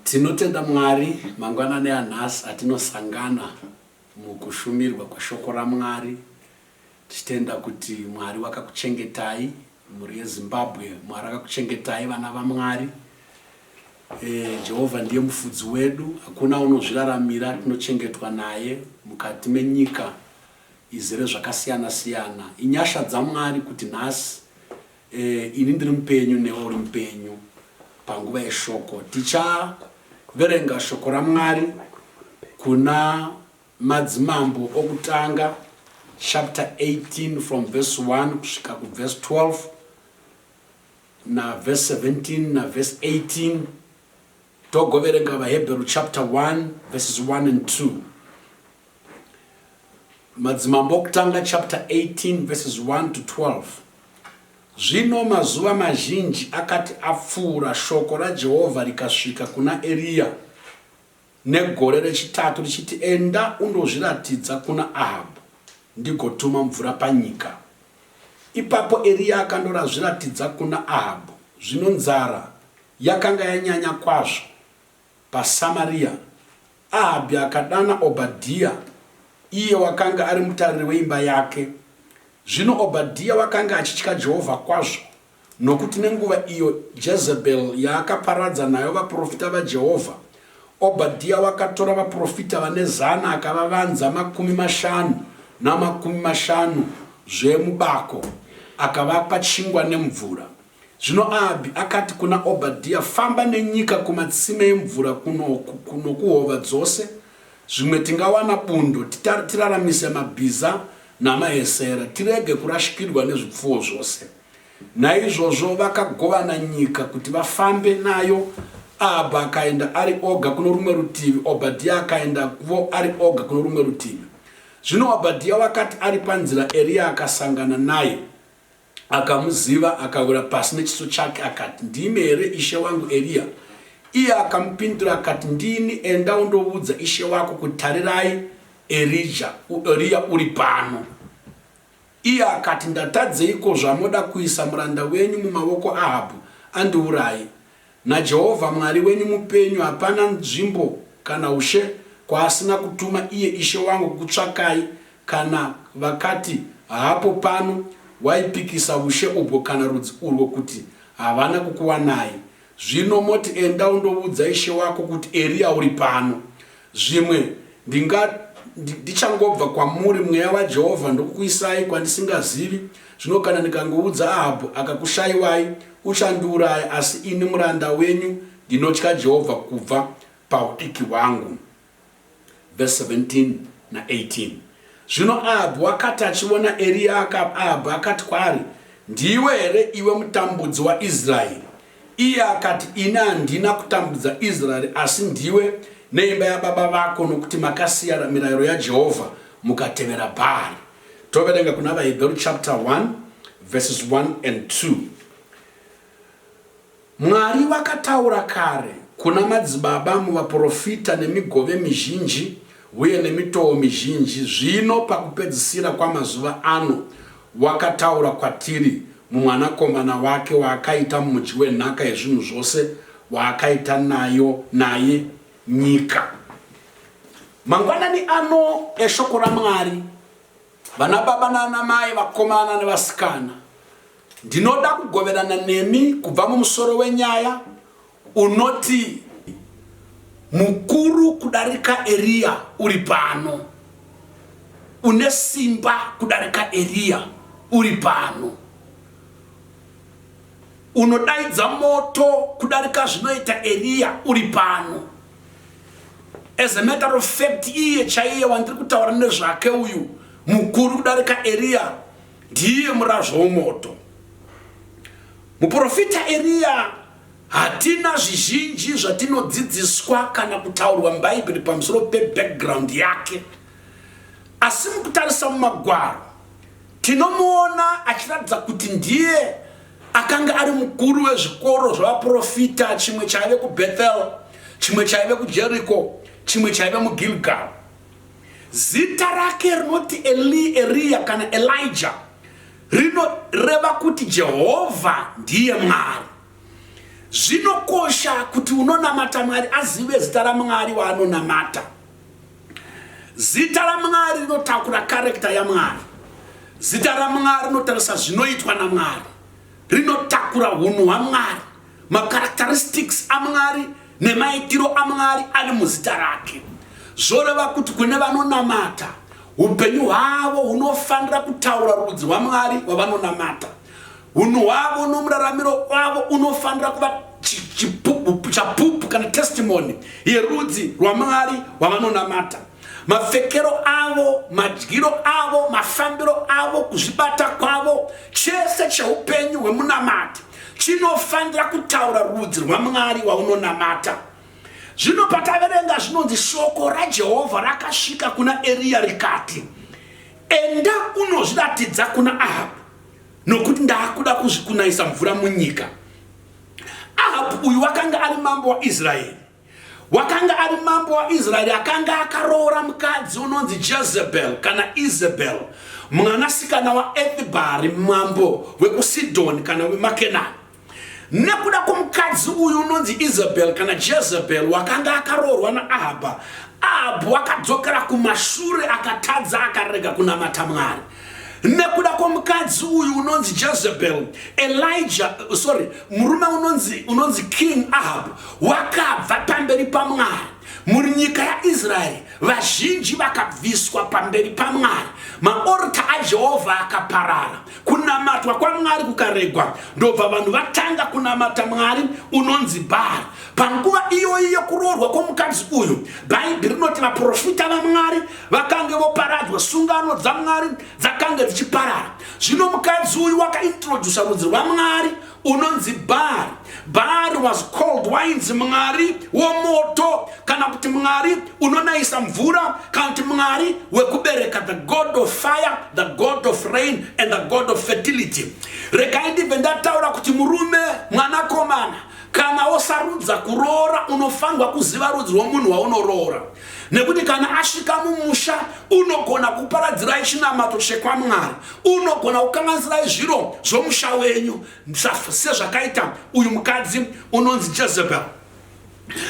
Tinotenda Mwari mangwanani anhasi atinosangana mukushumirwa kweshoko raMwari tichitenda kuti Mwari wakakuchengetai mhuri yeZimbabwe, Mwari akakuchengetai vana vaMwari. E, Jehovha ndiye mufudzi wedu, hakuna unozviraramira, tinochengetwa naye mukati menyika izere zvakasiyana siyana. Inyasha dzaMwari kuti nhasi e, ini ndiri mupenyu newe uri mupenyu panguva yeshoko. Tichaverenga shoko raMwari kuna Madzimambo okutanga chapter 18 from verse 1 kusvika kuverse 12 naverse 17 naverse 18 togoverenga vaHebheru chapter 1 verses 1 and 2. Madzimambo okutanga chapter 18 verses 1 to 12. Zvino mazuva mazhinji akati apfuura, shoko raJehovha rikasvika kuna Eriya negore rechitatu richiti, Enda undozviratidza kuna Ahabhu, ndigotuma mvura panyika. Ipapo Eriya akandorazviratidza kuna Ahabhu. Zvino nzara yakanga yanyanya kwazvo paSamaria. Ahabhi akadana Obhadhia, iye wakanga ari mutariri weimba yake. Zvino Obhadhia wakanga achitya Jehovha kwazvo, nokuti nenguva iyo Jezebheri yaakaparadza nayo vaprofita vaJehovha, Obhadhia wakatora vaprofita vane zana akavavanza 50 namakumi mashanu zve mubako, akavapa chingwa nemvura. Zvino Ahabhi akati kuna Obhadhia, Famba nenyika kumatsime emvura kunokuhova dzose, zvimwe tingawana bundo, tiraramise mabhiza namahesera, tirege kurashikirwa nezvipfuwo zvose. Naizvozvo vakagovana nyika kuti vafambe nayo. Ahabhi akaenda ari oga kuno rumwe rutivi, Obhadhia akaendavo ari oga kuno rumwe rutivi. Zvino Obhadhia wakati ari panzira, Eria akasangana naye. Akamuziva, akawira pasi nechiso chake, akati, Ndimi here ishe wangu Eriya? Iye akamupindura akati, Ndini, enda undoudza ishe wako kuti, Tarirai, Erija, Eriya uri pano. Iye akati, Ndatadzeiko zvamoda kuisa muranda wenyu mumavoko aAhabhu andiuraye? NaJehovha Mwari wenyu mupenyu, hapana nzvimbo kana ushe kwaasina kutuma iye ishe wangu kukutsvakai, kana vakati, Haapo pano, waipikisa ushe ubwo kana rudzi urwo kuti havana kukuwanai. Zvino moti, Enda undoudza ishe wako kuti Eria uri pano. Zvimwe ndinga ndichangobva kwamuri, mweya waJehovha ndokukuisai kwandisingazivi. Zvino kana ndikangoudza Ahabhu akakushaiwai, uchandiuraya, asi ini muranda wenyu ndinotya Jehovha kubva paudiki hwangu. Verse 17 na 18. Zvino Ahabhu wakati achiona Eriya, Ahabhu akati kwaari, Ndiwe here iwe mutambudzi waIsraeri? Iye akati, Ini handina kutambudza Israeri, asi ndiwe neimba yababa vako, nokuti makasiya mirayiro yaJehovha mukatevera Bhaari. Toverenga kuna vaHebheru chapter 1 verses 1 and 2. Mwari vakataura kare kuna madzibaba muvaporofita nemigove mizhinji uye nemitoo mizhinji, zvino pakupedzisira kwamazuva ano wakataura kwatiri muMwanakomana wake, waakaita mudyi wenhaka yezvinhu zvose, waakaita nayo naye nyika. Mangwanani ano eshoko raMwari, vanababa naanamai, vakomana nevasikana, ndinoda kugoverana nemi kubva mumusoro wenyaya unoti mukuru kudarika Eriya uri pano, une simba kudarika Eriya uri pano, unodaidza moto kudarika zvinoita Eriya uri pano. As a matter of fact, iye chaiye wandiri kutaura nezvake uyu mukuru kudarika Eriya ndiye murazvo womoto. Muprofita Eriya hatina zvizhinji zvatinodzidziswa kana kutaurwa muBhaibheri pamusoro pebackground yake, asi mukutarisa mumagwaro tinomuona achiratidza kuti ndiye akanga ari mukuru wezvikoro zvavaprofita, chimwe chaive kuBethel, chimwe chaive kuJericho, chimwe chaive muGilgal. Zita rake rinoti Eli, Eriya kana Elijah rinoreva kuti Jehovha ndiye Mwari. Zvinokosha kuti unonamata Mwari azive zita raMwari waanonamata. Zita raMwari rinotakura karekta yaMwari. Zita raMwari rinotarisa zvinoitwa naMwari. Rinotakura hunhu hwaMwari, macharacteristics aMwari nemaitiro aMwari ari muzita rake. Zvoreva kuti kune vanonamata, upenyu hwavo hunofanira kutaura rudzi rwaMwari wavanonamata. Hunhu hwavo nomuraramiro wavo unofanira kuva chapupu kana testimony yerudzi rwaMwari rwavanonamata. Mapfekero avo, madyiro avo, mafambiro avo, kuzvibata kwavo, chese cheupenyu hwemunamati chinofanira kutaura rudzi rwaMwari waunonamata. Zvino pataverenga zvinonzi shoko raJehovha rakasvika kuna Eriya rikati, enda unozviratidza kuna Ahabhu nokuti ndaakuda kuzvikunayisa mvura munyika. Ahabhu uyu wakanga ari mambo waIsraeri. Wakanga ari mambo waIsraeri akanga akaroora mukadzi unonzi Jezebel kana Isabel, mwanasikana waEthibhari mambo wekuSidhoni kana wemaKenani. Nekuda kwomukadzi uyu unonzi Isabel kana Jezebel wakanga akaroorwa naAhabha, Ahabhu wakadzokera kumashure akatadza akarega kunamata Mwari. Nekuda kwomukadzi uyu unonzi Jezebel, Elijah, sorry, murume unonzi, unonzi King Ahab wakabva pamberi paMwari. Munyika yaIsraeri vazhinji vakabviswa pamberi paMwari. Maorta aJehovha akaparara. Kunamatwa kwaMwari kukaregwa, ndobva vanhu vatanga kunamata mwari unonzi Bhaari. Panguva iyoyi yekuroorwa kwomukadzi uyu, Bhaibheri rinoti vaprofita vaMwari vakange voparadzwa, sungano dzaMwari dzakange dzichiparara. Zvino mukadzi uyu wakaintrodusa rudzi rwaMwari unonzi Bhaari. Bhaari was called, wainzi mwari womoto kana kuti mwari unonayisa mvura kana kuti mwari wekubereka, the god of fire, the god of rain and the god of fertility. Regai ndibve ndataura kuti murume, mwanakomana, kana wosarudza kuroora unofanirwa kuziva rudzi rwomunhu waunoroora, nekuti kana asvika mumusha unogona kuparadzirai chinamato chekwamwari, unogona kukanganisirai zviro zvomusha wenyu sezvakaita uyu mukadzi unonzi Jezebel.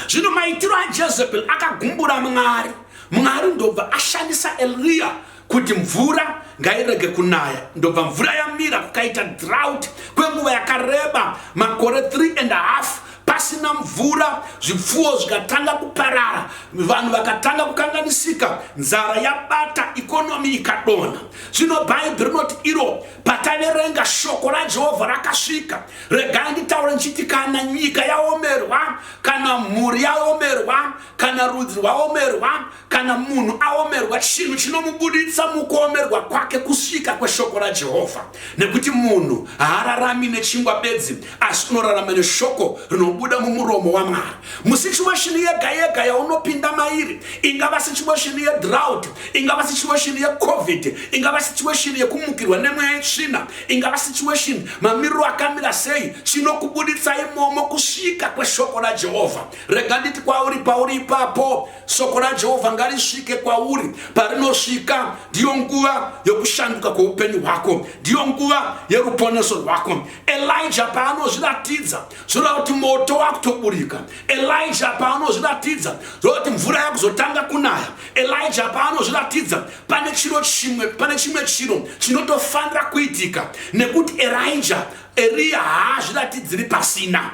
Zvino maitiro aJezebel akagumbura Mwari. Mwari ndobva ashandisa Eriya kuti mvura ngairege kunaya, ndobva mvura yamira, kukaita drought kwenguva yakareba, makore 3.5 pasina mvura, zvipfuwo zvikatanga kuparara, vanhu vakatanga kukanganisika, nzara yabata, ikonomi ikadonha. Zvino Bhaibheri rinoti iro pataverenga shoko raJehovha rakasvika. Regai nditaure ndichiti kana nyika yaomerwa, kana mhuri yaomerwa, kana rudzi rwaomerwa, kana munhu aomerwa, chinhu chinomubuditsa mukuomerwa kwake kusvika kweshoko raJehovha, nekuti munhu haararami nechingwa bedzi, asi unorarama neshoko rinobuda mumuromo waMwari. Musituation yega yega yaunopinda mairi, ingava situation yedrought, ingava situation yeCovid, ingava situation yekumukirwa nemweya yetsvina, ingava situation mamiriro akamira sei, chinokubuditsa imomo kusvika kweshoko raJehovha. Rega nditi kwauri, pauri ipapo, Soko raJehovha ngarisvike kwauri. Parinosvika, ndiyo nguva yokushanduka kweupenyu hwako, ndiyo nguva yeruponeso rwako. Elijah paanozviratidza, zvoreva kuti moto wakutoburika. Elijah paanozviratidza, zvoreva kuti mvura yakuzotanga kunaya. Elijah paanozviratidza, pane chiro chimwe, pane chimwe chiro chinotofanira kuitika, nekuti Elijah, Eriya haazviratidziri pasina.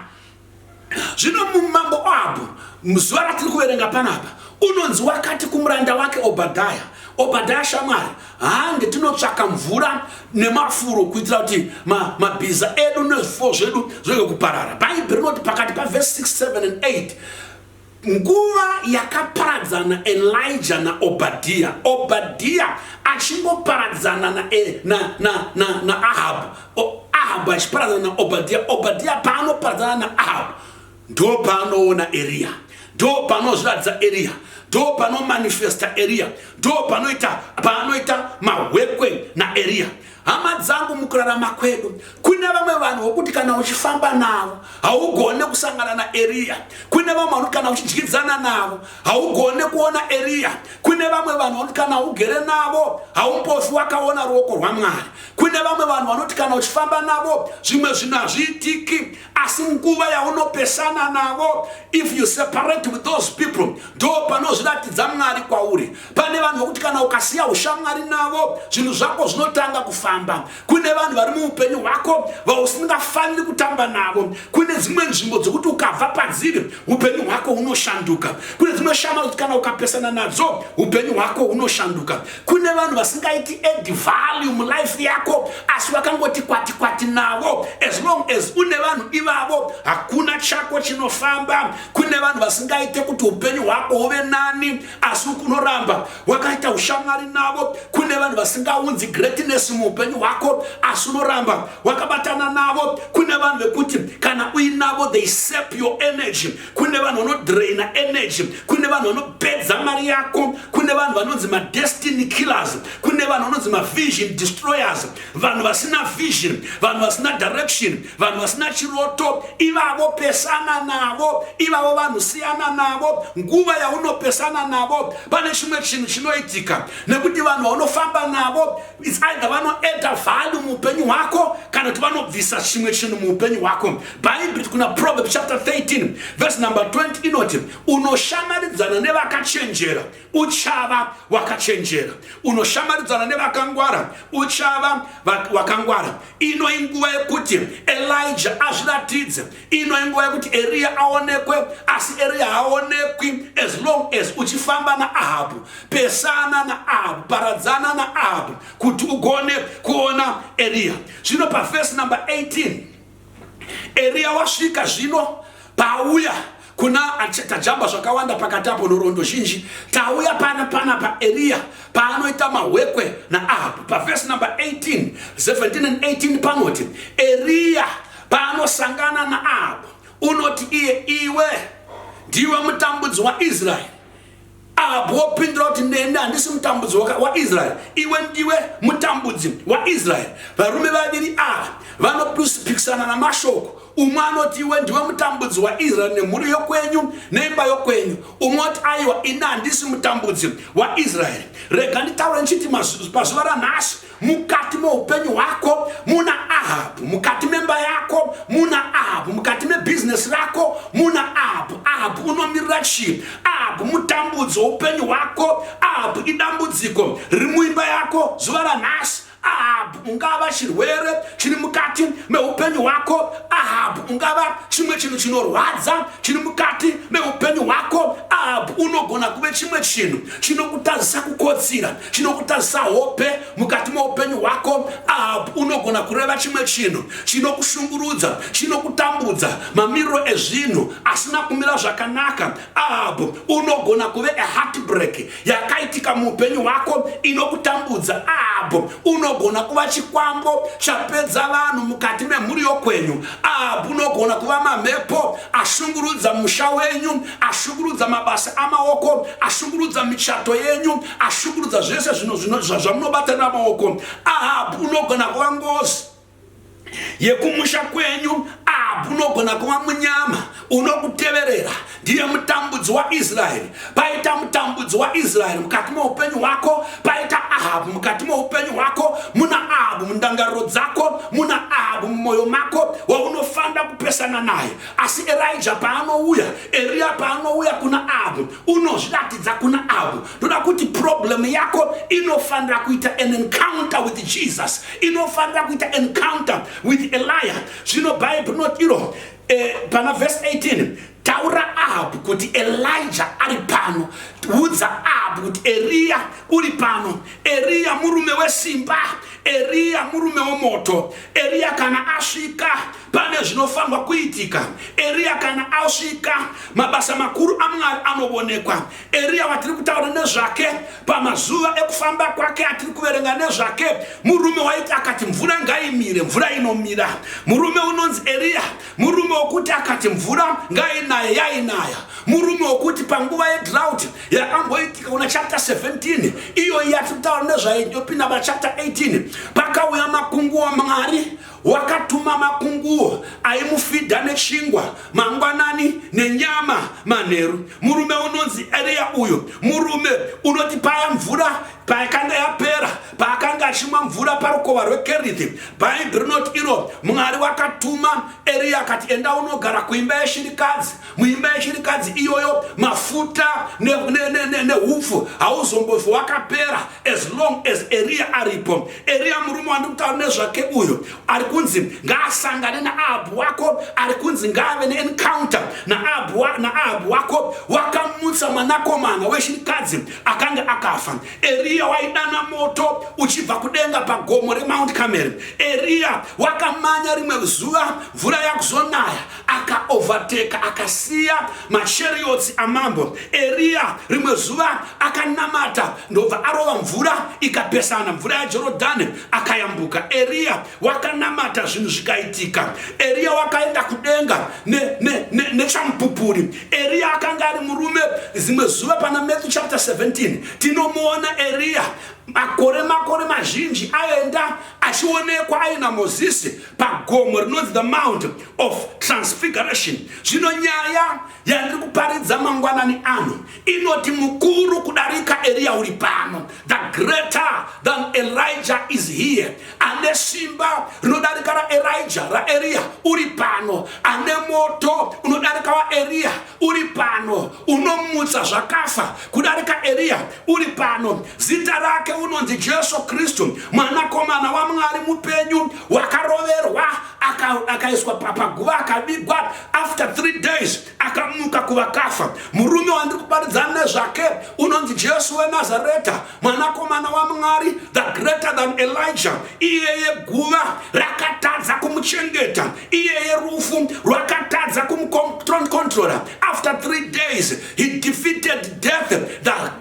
Zvino mumambo Ahabhu, muzuva ratiri kuverenga panapa, unonzi wakati kumuranda wake Obhadhaya, Obhadhaya shamwari, hande tinotsvaka mvura nemafuro kuitira kuti mabhiza edu nezvifuwo zvedu zvirege kuparara. Bhaibheri rinoti pakati pavhesi 6, 7 and 8, nguva yakaparadzana Elijah naObhadhiya, Obhadhiya achingoparadzana naAhabhu, Ahabhu achiparadzana naObhadhiya, Obhadhiya paanoparadzana naAhabhu ndo paanoona Eriya. Ndo panozviratidza Eriya, ndo panomanifesta Eriya, ndo panoita paanoita mahwekwe naEriya. Hama dzangu, mukurarama kwedu kune vamwe vanhu vokuti kana uchifamba navo haugone kusangana naEriya. Kune vamwe vanhu kana uchidyidzana navo haugone kuona Eriya. Kune vamwe vanhu vanoti kana ugere navo haumbofi wakaona ruoko rwaMwari. Kune vamwe vanhu vanoti kana uchifamba navo zvimwe zvinhu hazviitiki, asi nguva yaunopesana navo, if you separate with those people, ndo panozviratidza Mwari kwauri. Pane vanhu vokuti kana ukasiya ushamwari navo zvinhu zvako zvinotanga kufamba. Kune vanhu vari muupenyu hwako vausingafaniri kutamba navo. Kune dzimwe nzvimbo dzokuti ukabva padziri upenyu hwako hunoshanduka. Kune dzimwe shama dzokuti kana ukapesana nadzo upenyu hwako hunoshanduka. Kune vanhu vasingaiti add value mulife yako, asi vakangoti kwati kwati navo. As long as une vanhu ivavo hakuna chako chinofamba. Kune vanhu vasingaite kuti upenyu hwako huve nani, asi unoramba wakaita ushamwari navo. Kune vanhu vasingaunzi greatness muupenyu hwako, asi unoramba wakabatana navo. Kune vanhu vekuti kana uinavo they sap your energy. Kune vanhu vanodraina energy. Kune vanhu vanopedza mari yako. Kune vanhu vanonzi madestiny killers. Kune vanhu vanonzi mavision destroyers, vanhu vasina vision, vanhu vasina direction, vanhu vasina chiroto. Ivavo pesana navo, ivavo vanhu siyana navo. Nguva yaunopesana navo pane chimwe chinhu chinoitika, nekuti vanhu vaunofamba navo, it's either vanoadda value muupenyu hwako kana kuti vanobvisa chimwe chinhu muupenyu hwako. Bhaibheri kuna Proverbs chapter 13 verse number 20 inoti, "Unoshamaridzana nevakachenjera uchava wakachenjera, unoshamaridzana nevakangwara uchava wakangwara." Ino inguva yekuti Elijah azviratidze. Ino inguva yekuti Eriya aonekwe, asi Eriya haaonekwi as long as uchifamba naAhabhu. Pesana naAhabhu, paradzana naAhabhu kuti ugone kuona Eriya. Zvino pavhesi number 18, Eriya wasvika. Zvino pauya kuna, tajamba zvakawanda pakati apo, nhoroondo zhinji. Tauya pana panapa Eriya paanoita mahwekwe naAhabhu. Pavhesi number 18, 17 and 18 panoti, Eriya paanosangana naAhabhu unoti iye, "Iwe ndiwe mutambudzi waIsraeri?" Ahabhu wopindura kuti, "Neni handisi mutambudzi waIsraeri, iwe ndiwe mutambudzi waIsraeri." Varume vaviri ava vanopikisana namashoko. Umwe anoti, "Iwe ndiwe mutambudzi waIsraeri nemhuri yokwenyu neimba yokwenyu." Umwe oti, "Aiwa, ini handisi mutambudzi waIsraeri." Rega nditaure ndichiti pazuva ranhasi mukati meupenyu hwako muna Ahabhu, mukati memba yako muna Ahabhu, mukati mebhizinesi rako muna Ahabhu. Ahabhu unomirira chii? Ahabhu mutambudzo weupenyu hwako. Ahabhu idambudziko riri muimba yako zuva ranhasi. Ahabhu ungava chirwere chiri mukati meupenyu hwako. Ahabhu ungava chimwe chinhu chinorwadza chiri mukati meupenyu hwako. Ahabhu unogona kuve chimwe chinhu chinokutadzisa kukotsira, chinokutadzisa hope mukati meupenyu hwako. Ahabhu unogona kureva chimwe chinhu chinokushungurudza, chinokutambudza, mamiriro ezvinhu asina kumira zvakanaka. Ahabhu unogona kuve aheartbreak yakaitika muupenyu hwako inokutambudza. Ahabhu unogona kuva chikwambo chapedza vanhu mukati memhuri yokwenyu. Ahabhu unogona kuva mamhepo ashungurudza musha wenyu, ashungurudza mabasa amaoko, ashungurudza michato yenyu, ashungurudza zvese zvamunobata namaoko. Ahabhu unogona kuva ngozi yekumusha kwenyu. Ahabhu unogona kuva munyama unokuteverera, ndiye mutambudzi waIsraeri. Paita mutambudzi waIsraeri mukati meupenyu hwako, paita Ahabhu mukati meupenyu hwako. Muna Ahabhu mundangariro dzako, muna Ahabhu mumwoyo mako waunofanira kupesana naye. Asi Erija paanouya, Eriya paanouya kuna Ahabhu, unozviratidza kuna Ahabhu. Ndoda kuti problem yako inofanira kuita an encounter with Jesus, inofanira kuita encounter with Eliah. Zvino Bhaibheri rinoti iro pana vhesi 18, "Taura Ahabhu kuti Elijah ari pano. Udza Ahabhu kuti Eriya uri pano." Eriya murume wesimba, Eriya murume wemoto. Eriya kana asvika. Pane zvinofanirwa kuitika. Eriya kana asvika, mabasa makuru aMwari anovonekwa. Eriya watiri kutaura nezvake pamazuva ekufamba kwake atiri kuverenga nezvake, murume waiti akati mvura ngaimire, mvura inomira. Murume unonzi Eriya, murume wokuti akati mvura ngainaye, yainaya. Murume wokuti panguva yedrought yakamboitika kuna chapter 17 iyo yatiri kutaura nezvayo, yopinda pachapter 18, pakauya makunguo. Mwari wakatuma makunguo aimufidha nechingwa mangwanani nenyama manheru. Murume unonzi Eriya uyu, murume unoti paya mvura paakanga yapera, paakanga achimwa mvura parukova rweKerithi, Bhaibheri rinoti iro Mwari wakatuma Eriya akati, enda unogara kuimba yeshirikadzi. Muimba yechirikadzi iyoyo mafuta neupfu hauzombofi wakapera as long as Eriya aripo. Eriya, murume wandiri kutaura nezvake uyu, ari kunzi ngaasangane naAhabhu wako, ari kunzi ngaave neencounter naAhabhu wako. Wakamutsa mwanakomana weshirikadzi akanga akafa. Eriya waidana moto uchibva kudenga pagomo reMount Carmel. Eriya wakamanya rimwe zuva mvura yakuzonaya, akaovateka akasiya machariots amambo. Eriya rimwe zuva akanamata, ndobva arova mvura ikapesana, mvura yaJorodhani, akayambuka. Eriya wakanamata, zvinhu zvikaitika. Eriya wakaenda kudenga nechamupupuri. Eriya akanga ari murume. Zimwe zuva pana Matthew chapter 17 tinomuona Eriya, makore mazhinji aenda, achionekwa aina Mozisi pagomo rinonzi the Mount of Transfiguration. Zvino nyaya yandiri kuparidza mangwanani ano inoti mukuru kudarika Eriya uri pano. The greater than Elijah is here. Ane simba rinodarika raElijah, raEriya, uri pano. Ane moto unodarika waEriya uri pano. Unomutsa zvakafa kudarika Eriya uri pano. Zita rake unonzi Jesu Kristu, mwanakomana waMwari mupenyu, wakaroverwa, akaiswa paguva, akavigwa, after 3 days akamuka kuvakafa. Murume wandiri kuparidza nezvake unonzi Jesu weNazareta, mwanakomana waMwari, the greater than Elijah. Iyeye guva rakatadza kumuchengeta, iyeye rufu rwakatadza kumucontrola. After 3 days he defeated death.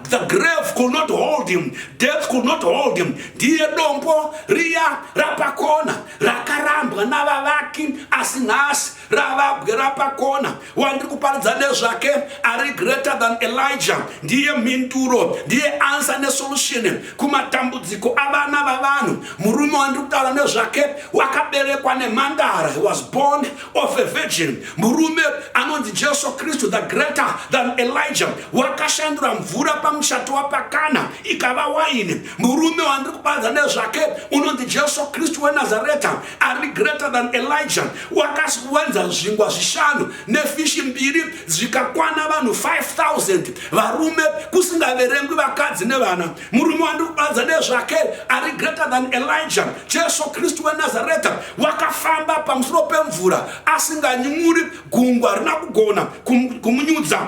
The grave could not hold him. Death could not hold him. Ndiye dombo riya rapakona rakarambwa navavaki, asi nhasi rava bwe rapakona. Wandiri kuparidza nezvake ari greater than Elijah. Ndiye mhinduro, ndiye answer nesolution kumatambudziko avana vavanhu. Murume wandiri kutaura nezvake wakaberekwa nemhandara. He was born of a virgin. Murume anonzi Jesu Kristu, the greater than Elijah, wakashandura mvura pamushato wapaKana ikava waini. Murume wandiri kuparidza nezvake unonzi Jesu Kristu weNazareta, ari greater than Elijah, wakawanza zvingwa zvishanu nefishi mbiri zvikakwana vanhu 5000 varume, kusingaverengwi vakadzi nevana. Murume wandiri kuparidza nezvake ari greater than Elijah, Jesu Kristu weNazareta, wakafamba pamusoro pemvura asinganyuri, gungwa rina kugona kumunyudza.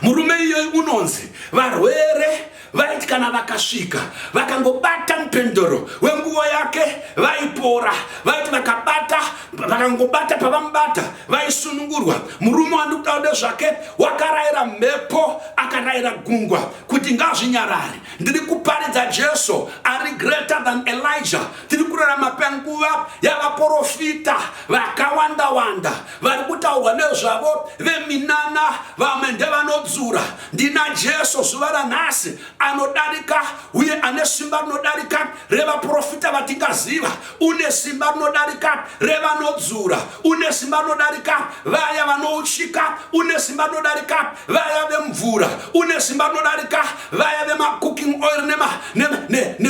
Murume iyoyi unonzi varwere vaiti kana vakasvika, vakangobata mupendero wenguvo yake, vaipora. Vaiti vakabata, vakangobata, pavamubata vaisunungurwa. Murume wandikutaura nezvake wakarayira mhepo, akarayira gungwa kuti ngazvinyarare. Ndiri kuparidza Jesu ari greater than Elijah. Tiri kurarama panguva yavaprofita vakawanda wanda vari kutaurwa nezvavo, veminana, vamwe ndevanodzura. Ndina Jesu zuva ranhasi anodarika uye ane simba rinodarika revaprofita vatingaziva. Une simba rinodarika revanodzura, une simba rinodarika vaya vanouchika, une simba rinodarika vaya vemvura, une simba rinodarika vaya vemacooking oil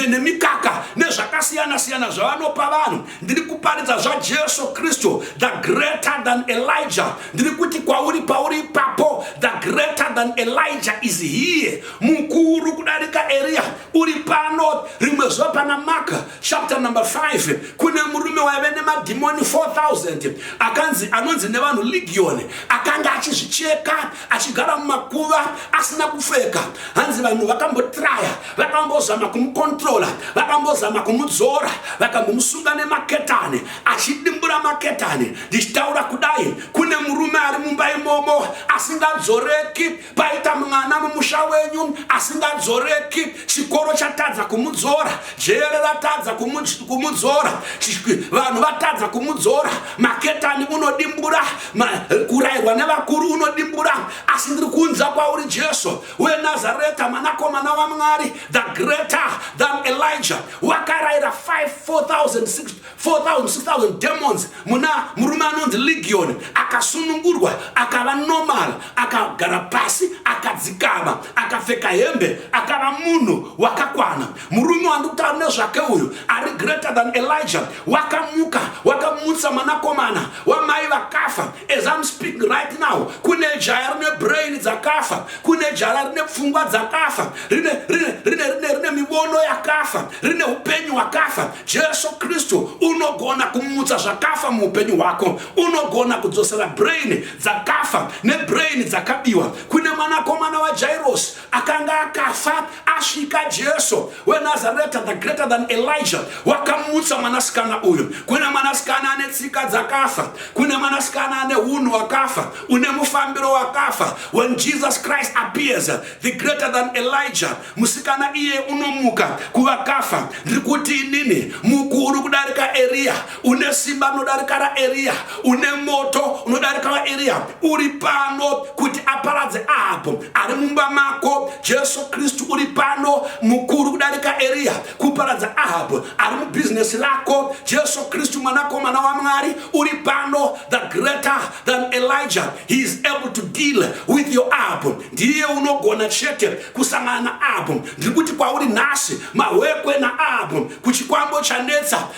nemikaka nezvakasiyana-siyana zvavanopa vanhu. Ndiri kuparidza zvaJesu Kristu, the greater than Elijah. Ndiri kuti kwauri, pauri ipapo, the greater than Elijah is here. Mukuru. kudarika Eriya uri pano. Rimwe zuva pana Mark chapter number 5 kune murume waive nemadhimoni 4000 akanzi anonzi nevanhu legion, akanga achizvicheka achigara mumakuva asina kupfeka. Hanzi vanhu vakambotraya, vakambozama kumukontrola, vakambozama kumudzora, vakambomusunga nemaketani, achidimbura maketani. Ndichitaura kudai, kune murume ari mumba imomo asingadzoreki. Paita mwana mumusha wenyu asingadzoreki, chikoro chatadza kumudzora, jere ratadza kumudzora, vanhu vatadza kumudzora, maketani unodimbura, kurayirwa nevakuru unodimbura, asi ndiri kuunza kwauri Jesu weNazareta, mwanakomana waMwari, the greater than Elijah, wakarayira 5 4000 4000 6000 demons muna murume anonzi Legion, akasunungurwa, akava normal, akagara pasi, akadzikama, akapfeka hembe, akava munhu wakakwana. Murume wandikutaura nezvake uyu ari greater than Elijah, wakamuka, wakamutsa mwanakomana wamai vakafa. As I'm speaking right now, kune jaya rine brain dzakafa, kune jaya rine pfungwa dzakafa, rine, rine, rine, rine, rine mivono yakafa, rine upenyu hwakafa. Jesu Kristu unogona kumutsa zvakafa muupenyu hwako, unogona kudzosera brain dzakafa nebrain dzakabiwa. Kune mwanakomana waJairos akanga akafa, asvika Jesu weNazareta, the greater than Elijah, wakamutsa mwanasikana uyu. Kune mwanasikana ane tsika dzakafa, kune mwanasikana ane unhu hwakafa, une mufambiro wakafa. When Jesus Christ appears, the greater than Elijah, musikana iye unomuka kuvakafa. Ndiri kuti inini mukuru kudarika Eriya, une simba rinodarika raEriya, une moto unodarika waEriya, uri pano kuti aparadze Ahabhu ari mumba mako. Jesu Kristu uri pano, mukuru kudarika Eriya, kuparadza Ahabhu ari mubhizinesi rako. Jesu Kristu, mwanakomana waMwari, uri pano, the greater than Elijah. He is able to deal with your Ahab. Ndiye unogona chete kusangana naAhabhu. Ndiri kuti kwauri nhasi, mahwekwe naAhabhu, kuchikwambo chanetsa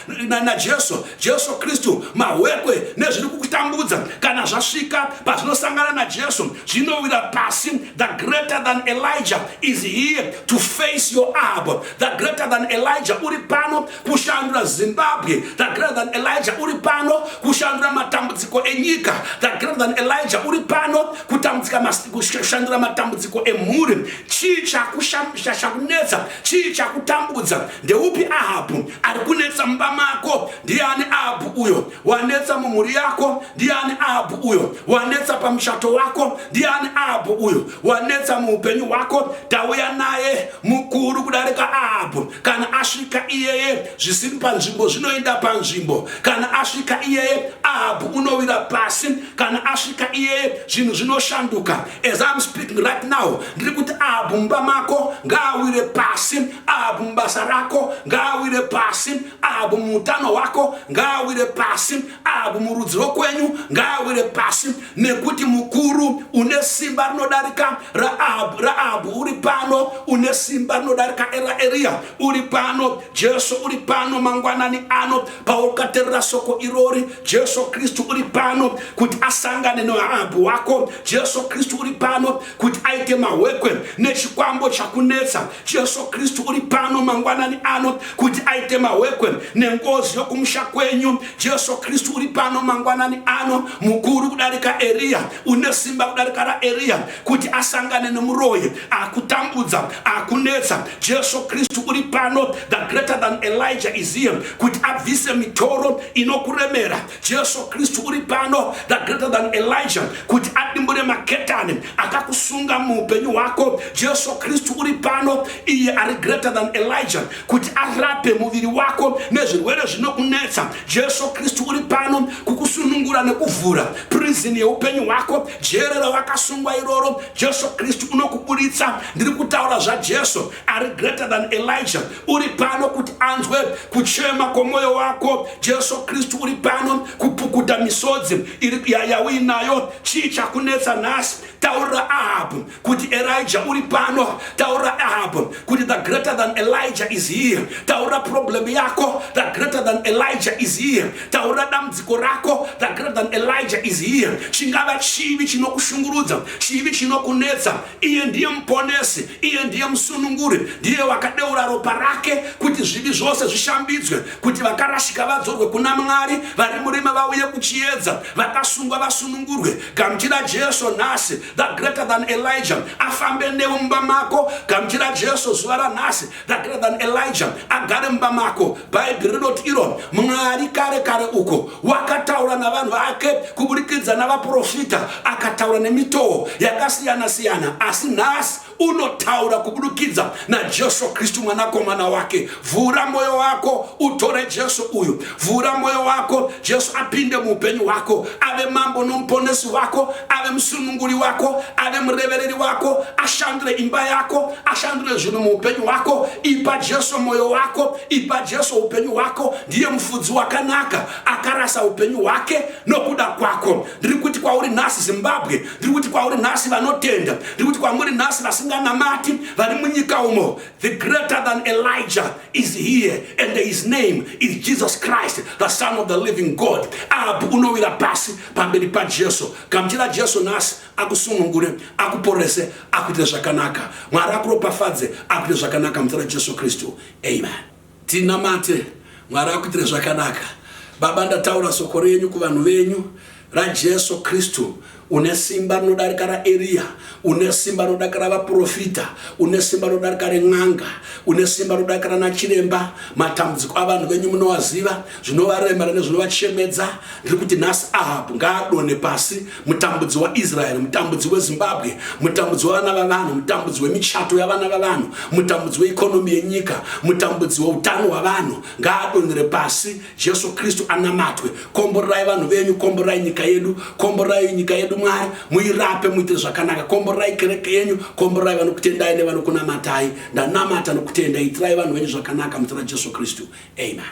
naJesu, Jesu Kristu, mahwekwe nezviri kukutambudza, kana zvasvika pazvinosangana naJesu, zvinowira pasi. The greater than Elijah is here to face your Ahab. The greater than Elijah uri pano kushandura Zimbabwe. The greater than Elijah uri pano kushandura matambudziko enyika. The greater than Elijah uri pano kushandura matambudziko emhuri. Chii chakunetsa? Chii chakutambudza? Ndeupi Ahabhu ari kunetsa mumba mako? Ndiani Ahabhu uyo wanetsa mumhuri yako? Ndiani Ahabhu uyo wanetsa pamuchato wako? Ndiani Ahabhu uyo wanetsa muupenyu hwako? Tauya naye, mukuru kudarika Ahabhu. Kana asvika iyeye, zvisiri panzvimbo zvinoenda panzvimbo. Kana asvika iyeye, Ahabhu unowira pasi. Kana asvika iyeye, zvinhu zvinoshanduka. As I'm speaking right now, ndiri kuti Ahabhu mumba mako ngaawire pasi, Ahabhu mubasa rako ngaawire pasi, Ahabhu muutano hwako ngaawire pasi, Ahabhu murudzi rwokwenyu ngaawire pasi, nekuti mukuru une simba rinodarika raAhabhu uri pano, une simba rinodarika raEriya uri pano. Jesu uri pano mangwanani ano. Paukaterera soko irori, Jesu Kristu uri pano kuti asangane noAhabhu wako. Jesu Kristu uri pano kuti aite mahwekwe nechikwambo chakunetsa. Jesu Kristu uri pano mangwanani ano kuti aite mahwekwe nengozi yokumusha kwenyu. Jesu Kristu uri pano mangwanani ano, mukuru kudarika Eriya, une simba kudarika raEriya, kuti asangane nemuroyi akutambudza, akunetsa. Jesu Kristu uri pano, the greater than Elijah is here kuti abvise mitoro inokuremera. Jesu Kristu uri pano, the greater than Elijah, kuti adimbure maketani akakusunga muupenyu hwako. Jesu Kristu uri pano, iye ari greater than Elijah, kuti arape muviri wako nezvirwere zvinokunetsa. Jesu Kristu uri pano kukusunungura nekuvhura prison yeupenyu hwako, jere rawakasungwa iroro. Jesu Kristu unokuburitsa. Ndiri kutaura zvaJesu ari greater than Elijah, uri pano kuti anzwe kuchema kwomwoyo wako. Jesu Kristu uri pano kupukuta misodzi yauinayo. Chii chakunetsa nhasi? Taurira Ahabhu kuti Elijah uri pano. Taurira Ahabhu kuti the greater than Elijah is here. Taurira problem yako, the greater than Elijah is here. Taurira dambudziko rako, the greater than Elijah is here. Chingava chivi chinokushungurudza, chivi chinokunetsa, iye ndiye. muponesi, iye ndiye musununguri, ndiye wakadeura ropa rake kuti zvivi zvose zvishambidzwe, kuti vakarashika vadzorwe kuna Mwari, vari murima vauye kuchiedza, vakasungwa vasunungurwe. Gamuchira Jesu nhasi, the greater than Elijah, afambe newe mumba mako. Gamuchira Jesu zuva ranhasi, the greater than Elijah, agare mumba mako. Bhaibheri rinoti iro Mwari kare kare uko wakataura navanhu vake kuburikidza navaprofita, akataura nemitoo yakasiyana siyana, asi nhasi unotaura kuburikidza naJesu Kristu mwanakomana wake. Vhura mwoyo wako utore Jesu uyu. Vhura mwoyo wako, Jesu apinde muupenyu hwako, ave mambo nomuponesi wako, ave musununguri wako, ave murevereri wako, ashandure imba yako, ashandure zvinhu muupenyu hwako. Ipa Jesu mwoyo wako, ipa Jesu upenyu hwako. Ndiye mufudzi wakanaka, akarasa upenyu hwake nokuda kwako. Ndiri kuti kwauri nhasi Zimbabwe, ndiri kuti kwauri nhasi vanotenda, ndiri kuti kwamuri nhasi vasinganamati vari munyika umo, the greater than Elijah is here and his name is Jesus Christ, the Son of the living God. Ahabhu unowira pasi pamberi paJesu. Gamuchira Jesu nhasi, akusunungure, akuporese, akuite zvakanaka. Mwari akuropafadze, akuite zvakanaka muzita raJesu Kristu, amen. Tinamate. Mwari akuitire zvakanaka. Baba, ndataura soko renyu kuvanhu venyu raJesu Kristu, une simba rinodarika raEriya, une simba rinodarika ravaprofita, une simba rinodarika ren'anga, une simba rinodarika ranachiremba. Matambudziko avanhu venyu munowaziva, zvinovaremera nezvinovachemedza. Ndiri kuti nhasi Ahabhu ngaadonhe pasi, mutambudzi waIsraeri, mutambudzi weZimbabwe, mutambudzi wevana vavanhu, mutambudzi wemichato yavana vavanhu, mutambudzi weikonomi yenyika, mutambudzi weutano hwavanhu, ngaadonhere pasi. Jesu Kristu anamatwe. Komborerai vanhu venyu, komborerai nyika yedu, komborerai nyika yedu Mwari, muirape, muitire zvakanaka. Komborerai kereke yenyu, komborerai vanokutendai nevanokunamatai. Ndanamata nokutenda, itirai vanhu venyu zvakanaka muzita raJesu Kristu, amen.